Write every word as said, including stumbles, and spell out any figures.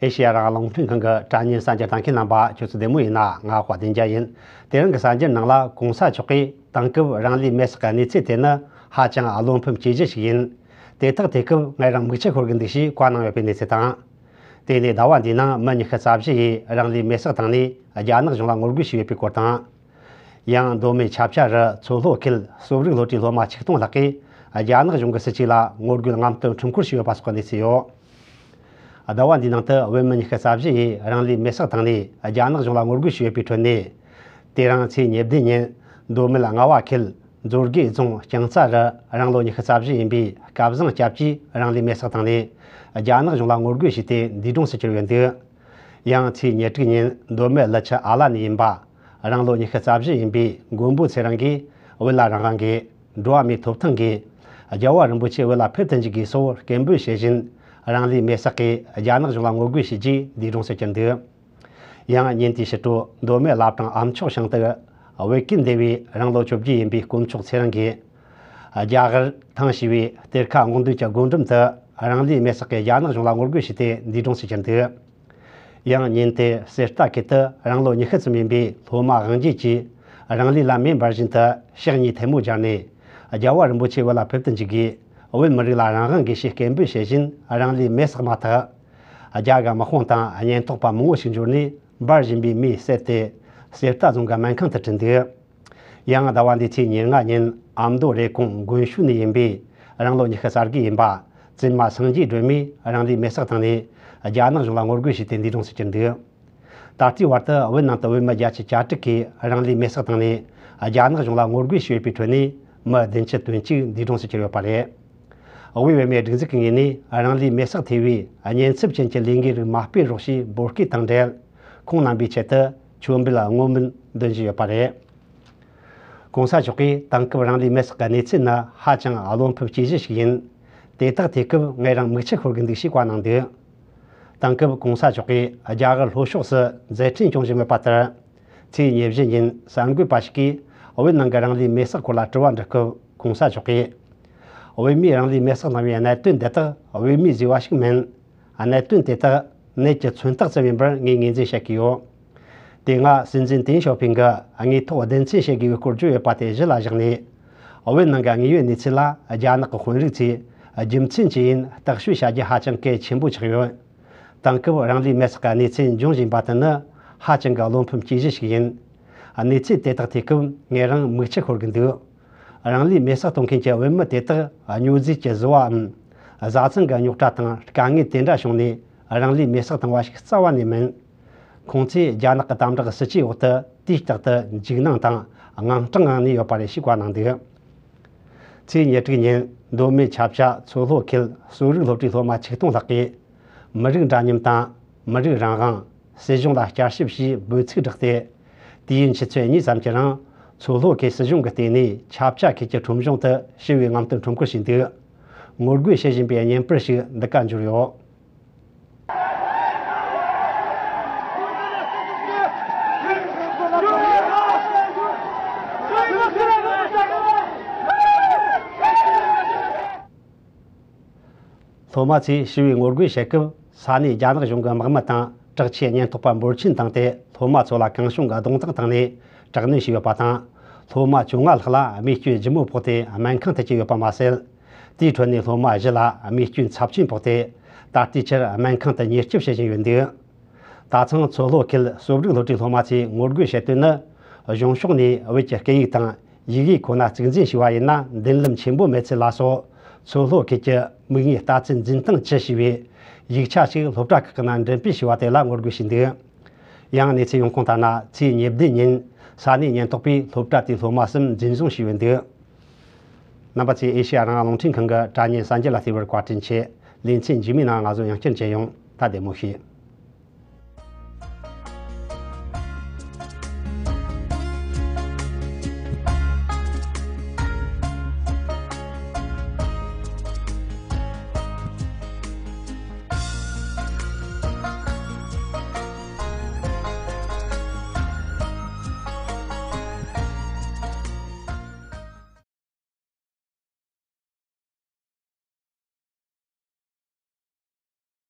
ཨེ་ཤེ་ཡ་རང་དབང་རླུང་འཕྲིན་ཁང་གི་དྲ་བརྙན་གསར་འགྱུར་ལྟ་མཁན་རྣམ་པ་ཁྱོད་ཚོ་བདེ་མོ་ཡིན་ན། ང་དཔལ་ལྡན་རྒྱལ་ཡིན། དེ་རིང་གི་གསར་འགྱུར་ནང་ལ་གོང་ས་མཆོག་གིས་དེང་སྐབས་རང་ལུས་མེར་སྲེག་གི་གནས་ཚུལ་དེ་ནི་ཧ་ཅང་བློ་ཕམ་སྐྱེ་གཞི་ཞིག་ཡིན། དེ་དག་དུས་སྐབས་ངེད་རང་མིག་ཆུ་ཤོར་གི་འདུག་ཞེས་བཀའ་གནང་ཡོད་པའི་གནས་ཚུལ་དང་། དེ་ནས་ཟླ་བ་འདིའི་ནང་མི་ཉི་ཤུ་རྩ་བཞི་ཡིས་རང་ལུས་མེར་སྲེག་བཏང་ནས་རྒྱ་ནག་གཞུང་ལ་ངོ་རྒོལ་བྱས་ཡོད་པའི་སྐོར་དང་། ཡང་མདོ་སྨད་ཆབ་ཆ་རུ་མཚོ་ལྷོ་ཁུལ་སོབ་རིག་སློབ་གྲྭའི་སློབ་མ་ཆིག་སྟོང་ལྷག་གིས་རྒྱ་ནག་གཞུང་གི་སྲིད་བྱུས་ལ་ངོ་རྒོལ་རྔམ་སྟོན་ཁྲོམ་སྐོར་ཞུས་ཡོད་པ་སོགས་ཀྱི་གནས་ཚུལ་ཡོད། ཟླ་བ་འདིའི་ནང་དུ་བོད་མི་ཉི་ཤུ་རྩ་བཞི་ཡིས་རང་ལུས་མེར་སྲེག་བཏང་ནས་རྒྱ་ནག་གཞུང་ལ་ངོ་རྒོལ་ཞུས་ཡོད་པའི་ཁྲོད་ནས། དེ་རིང་ཚེས་ཉེར་བདུན་ཉིན་མདོ་སྨད་རྔ་བ་ཁུལ་མཛོད་དགེ་རྫོང་རྐྱང་རྩ་རུ་རང་ལོ་ཉི་ཤུ་རྩ་བཞི་ཡིན་པའི་སྐལ་བཟང་སྐྱབས་ཀྱིས་རང་ལུས་མེར་སྲེག་བཏང་ནས་རྒྱ་ནག་གཞུང་ལ་ངོ་རྒོལ་བྱས་ཏེ་འདས་གྲོངས་སུ་གྱུར་ཡོད་འདུག། ཡང་ཚེས་ཉེར་དྲུག་ཉིན་མདོ་སྨད་ཀླུ་ཆུ་ཨ་ལ་ནས་ཡིན་པ་རང་ལོ་ཉི་ཤུ་རྩ་བཞི་ཡིན་པའི་མགོན་པོ་ཚེ་རིང་གིས་བོད་ལ་རང་དབང་དགོས། འགྲོ་བ་མིའི་ཐོབ་ཐང་དགོས། རྒྱལ་བ་རིན་པོ་ཆེ་བོད་ལ་ཕེབས་ཐོན་གྱི་དགོས་སོགས་སྐད་འབོད་བྱེད་བཞིན་རང་ལུས་མེར་སྲེག་གིས་རྒྱ་ནག་གཞུང་ལ་ངོ་རྒོལ་བྱས་རྗེས་འདས་གྲོངས་སུ་གྱུར་འདུག། ཡང་ཉིན་དེའི་ཕྱི་དྲོ་མདོ་སྨད་བླ་བྲང་ཨ་མཆོག་ཤང་དུ་བོད་ཀུན་བདེ་བའི་རང་ལོ་བཅོ་བརྒྱད་ཡིན་པའི་དཀོན་མཆོག་ཚེ་རིང་གིས་རྒྱ་གར་ཐང་ཞེས་པའི་གཏེར་ཁ་སྔོག་འདོན་གྱི་སྒོ་འགྲམ་དུ་རང་ལུས་མེར་སྲེག་གིས་རྒྱ་ནག་གཞུང་ལ་ངོ་རྒོལ་བྱས་ཏེ་འདས་གྲོངས་སུ་གྱུར་འདུག། ཡང་ཉིན་དེར་གསེར་རྟ་ཁུལ་དུ་རང་ལོ་ཉི་ཤུ་ཙམ་ཡིན་པའི་སློབ་མ་དབང་རྒྱལ་གྱིས་རང་ལུས་ལ་མེ་འབར་བཞིན་དུ་ཕྱག་གཉིས་ཐལ་མོ་སྦྱར་ནས། རྒྱལ་བ་རིན་པོ་ཆེ་བོད་ལ་ཕེབས་ཐོན་གྱི་དགོས། བོད་མི་རིགས་ལ་རང་དབང་དགོས་ཞེས་སྐད་འབོད་བྱེད་བཞིན་རང་ལུས་མེར་སྲེག་མ་ཐག། རྒྱ་གར་དམག་དཔུང་དང་ཉེན་རྟོག་པ་མང་བོ་ཞིག་འབྱོར་ནས་འབར་བཞིན་པའི་མེ་བསད་དེ་གསེར་རྟ་རྫོང་གི་སྨན་ཁང་དུ་ཁྲིད་འདུག། ཡང་ཟླ་བ་འདིའི་ཚེས་ཉེར་ལྔ་ཉིན་ཨ་མདོ་རེབ་གོང་དགོན་ཤུལ་ནས་ཡིན་པའི་རང་ལོ་ཉི་ཤུ་རྩ་དགུ་ཡིན་པ་བཙུན་མ་སངས་རྒྱས་སྒྲོལ་མས་རང་ལུས་མེར་སྲེག་བཏང་ནས་རྒྱ་ནག་གཞུང་ལ་ངོ་རྒོལ་བྱས་ཏེ་འདས་གྲོངས་སུ་གྱུར་འདུག། ད་ལྟའི་བར་དུ་བོད་ནང་དུ་བོད་མི་བརྒྱད་ཅུ་གྱ་དྲུག་གིས་རང་ལུས་མེར་སྲེག་བཏང་ནས་རྒྱ་ནག་གཞུང་ལ་ངོ་རྒོལ་ཞུས་པའི་ཁྲོད་ནས་མི་བདུན་ཅུ་དོན་གཅིག་འདས་གྲོངས་སུ་གྱུར་ཡོད་པ་རེད། དབུས་བོད་མིའི་སྒྲིག་འཛུགས་ཀྱི་ངོས་ནས་རང་ལུས་མེར་སྲེག་ཐེ་བའི་ཉེན་ཚབས་ཅན་གྱི་ལས་འགུལ་རིགས་མ་སྤེལ་རོགས་ཞེས་འབོད་སྐུལ་དང་འབྲེལ། ཁོང་རྣམ་པའི་ཆེད་དུ་མཆོད་འབུལ་བསྔོ་སྨོན་འདོན་བཞིན་ཡོད་པ་རེད། གོང་ས་མཆོག་གིས་དེང་སྐབས་རང་ལུས་མེར་སྲེག་གི་གནས་ཚུལ་ནི་ཧ་ཅང་བློ་ཕམ་སྐྱེ་གཞི་ཞིག་ཡིན། དེ་དག་དུས་སྐབས་ངེད་རང་མིག་ཆུ་ཤོར་གི་འདུག་ཞེས་བཀའ་གནང་འདུག། དེང་སྐབས་གོང་ས་མཆོག་གིས་རྒྱ་གར་ལྷོ་ཕྱོགས་སུ་མཛད་འཕྲིན་སྐྱོང་བཞིན་ཡོད་པ་ལྟར། ཚེས་ཉེར་བཞི་ཉིན་གསར་འགོད་པ་ཞིག་གིས་བོད་ནང་གི་རང་ལུས་མེར་སྲེག་སྐོར་ལ་དྲི་བ་འདྲི་སྐབས། གོང་ས་མཆོག་གིས། བོད་མིས་རང་ལུས་མེར་སྲེག་གནང་བའི་གནད་དོན་འདི་དག་བོད་མིས་བཟོས་པ་ཞིག་མིན། གནད་དོན་དེ་དག་ནད་ཀྱི་མཚོན་རྟགས་ཙམ་ཡིན་པར་ངས་ངོས་འཛིན་བྱེད་ཀྱི་ཡོད། དེ་སྔ་སྲིད་འཛིན་ཏེང་ཞའོ་ཕིང་གིས་དངོས་ཐོག་བདེན་འཚོལ་བྱེད་དགོས་པའི་སྐོར་བརྗོད་ཡོད་པ་དེ་གཞི་ལ་བཞག་ནས། བོད་ནང་གི་དངོས་ཡོད་གནས་ཚུལ་ལ་རྒྱ་ནག་གི་དཔོན་རིགས་ཚོས་རྒྱུ་མཚན་ཅི་ཡིན་བརྟག་དཔྱད་བྱ་རྒྱུ་ཧ་ཅང་གལ་ཆེན་པོ་ཆགས་ཡོད། དེང་སྐབས་རང་ལུས་མེར་སྲེག་གི་གནས་ཚུལ་འབྱུང་བཞིན་པ་དེ་ནི་ཧ་ཅང་གི་བློ་ཕམ་སྐྱེ་གཞི་ཞིག་ཡིན། གནས་ཚུལ་དེ་དག་ཐོས་སྐབས་ངེད་རང་མིག་ཆུ་ཤོར་གི་འདུག། རང་ལུས་མེར་སྲེག་གཏོང་མཁན་གྱི་བོད་མི་དེ་དག་སྨྱོ་རྫས་ཀྱི་བཟོ་བའམ། བཟའ་ཚང་གི་རྙོག་དྲ་དང་དཀའ་ངལ་དེ་འདྲ་བྱུང་ནས་རང་ལུས་མེར་སྲེག་བཏང་བ་ཞིག་རྩ་བ་ནས་མིན། ཁོང་ཚོས་རྒྱ་ནག་གི་དམ་དྲག་སྲིད་ཇུས་འོག་ཏུ་དུས་རྟག་ཏུ་འཇིགས་སྣང་དང་དངངས་སྐྲག་ངང་གནས་ཡོད་པ་རེད་ཞེས་བཀའ་གནང་འདུག། ཚེས་ཉེར་དྲུག་ཉིན་མདོ་སྨད་ཆབ་ཆ་མཚོ་ལྷོ་ཁུལ་སོབ་རིག་སློབ་གྲྭའི་སློབ་མ་ཆིག་སྟོང་ལྷག་གིས། མི་རིགས་འདྲ་མཉམ་དང་། མི་རིགས་རང་དབང་། སྲིད་གཞུང་ལ་བསྐྱར་ཞིབ་ཞེས་འབོད་ཚིག་བསྒྲགས་ཏེ། དུས་ཡུན་ཆུ་ཚོད་གཉིས་ཙམ་གྱི་རིང་མཚོ་ལྷོ་ཁུལ་སྲིད་གཞུང་གི་སྟེང་ནས་ཆབ་ཆ་ཁུལ་གྱི་ཁྲོམ་གཞུང་དུ་ཞི་བའི་རྔམ་སྟོན་ཁྲོམ་སྐོར་བྱས་འདུག། ངོ་རྒོལ་བྱེད་བཞིན་པའི་བརྙན་པར་ཞིག་འདི་གར་འབྱོར་ཡོད། སློབ་མ་ཚོས་ཞི་བའི་ངོ་རྒོལ་བྱེད་སྐབས། ས་གནས་རྒྱ་ནག་གཞུང་གི་དམག་མི་དང་དྲག་ཆས་ཉེན་རྟོག་པ་འབོར་ཆེན་བཏང་སྟེ། སློབ་མ་ཚོ་ལ་གང་བྱུང་གི་རྡུང་རྡེག་བཏང་ནས་དྲག་གནོན་བྱས་ཡོད་པ་དང་། སློབ་མ་བཅོ་ལྔ་ལྷག་ལ་རྨས་སྐྱོན་ལྗིད་མོ་ཕོག་སྟེ་སྨན་ཁང་དུ་སྐྱེལ་ཡོད་པ་མ་ཟད། དེའི་ཁྲོད་ནས་སློབ་མ་བཞི་ལ་རྨས་སྐྱོན་ཚབས་ཆེན་ཕོག་སྟེ། ད་ལྟའི་ཆར་སྨན་ཁང་དུ་ཉེན་སྐྱོབ་བྱེད་བཞིན་ཡོད་འདུག། ད་ཐེངས་མཚོ་ལྷོ་ཁུལ་སོབ་རིག་སློབ་གྲྭའི་སློབ་མ་ཚོས་ངོ་རྒོལ་བྱེད་དོན་ནི། གཞུང་ཕྱོགས་ནས་བོད་ཀྱི་སྐད་ཡིག་དང་ཡིག་ཡིག་ཁོ་ན་གཙིགས་འཛིན་བྱས་པ་ཡིན་ན་མདུན་ལམ་ཆེན་པོ་མེད་ཚུལ་ལ་སོགས། མཚོ་ལྷོ་ཁུལ་གྱི་མིག་སྔའི་ལྟ་ཚུལ་འཛིན་སྟངས་ཇི་ཞེས་པའི་ཡིག་ཆ་ཞིག་སློབ་གྲྭ་ཁག་ནང་འགྲེམས་སྤེལ་བྱས་པ་དེ་ལ་ངོ་རྒོལ་བྱས་འདུག། ཡང་གནས་ཚུལ་ཡོང་ཁུངས་ལྟར་ན། ཚེས་ཉེར་བདུན་ཉིན་ས་གནས་ཉེན་རྟོག་པས་སློབ་གྲྭ་དེའི་སློབ་མ་གསུམ་འཛིན་བཟུང་བྱས་ཡོད་འདུག། རྣམ་པ་ཚོས་ཨེ་ཤེ་ཡ་རང་དབང་རླུང་འཕྲིན་ཁང་གི་དྲ་བརྙན་གསར་འགྱུར་ལ་བལྟས་པར་བཀའ་དྲིན་ཆེ། ལེ་ཚན་རྗེས་མའི་ནང་ང་ཚོ་ཡང་བསྐྱར་མཇལ་ཡོང་། ད་བདེ་མོ་བྱོས།